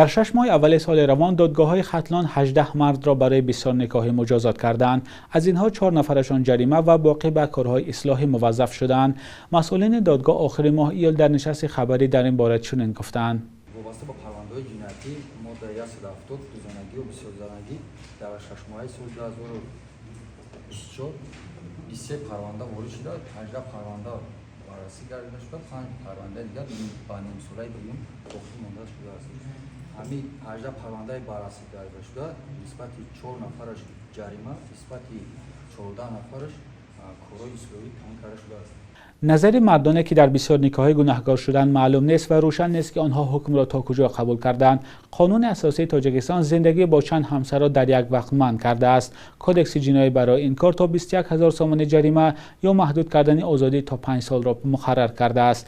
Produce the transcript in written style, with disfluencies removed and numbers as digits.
Дар 6 моҳи аввали соли равон додгоҳҳои Хатлон 18 мардро барои бисёрникоҳӣ муҷозот кардаанд. Аз инҳо чор нафарашон ҷарима ва боқӣ ба корҳои ислоҳӣ муваззаф шудаанд. Масъулини додгоҳ охири моҳи июл дар нишасти хабарӣ дар ин бора чунин гуфтанд: Вобаста ба парвандаҳои ҷиноятӣ, моддаи 170, дузанагию бисёрзанагӣ, дар 6 моҳаи соли 2024 23 парванда ворид шуда, 18 парванда баррасӣ гардида шуда, панҷ парвандаи дигар ба нимсолаи дуюм боқӣ монда шудааст. Ҳамин 18 парвандаи баррасӣ гардида шуда, нисбати чор нафараш ҷарима, нисбати 14 нафараш корҳои ислоҳӣ таъин карда шудааст. Назари мардоне, ки дар бисёрникоҳӣ гунаҳкор шуданд, маълум нест ва рӯшан нест, ки онҳо ҳукмро то куҷо қабул карданд. Қонуни асосии Тоҷикистон зиндагӣ бо чанд ҳамсарро дар як вақт манъ кардааст. Кодекси ҷиноӣ барои ин кор то 21 000 сомонӣ ҷарима ё маҳдуд кардани озодӣ то 5 солро муқаррар кардааст.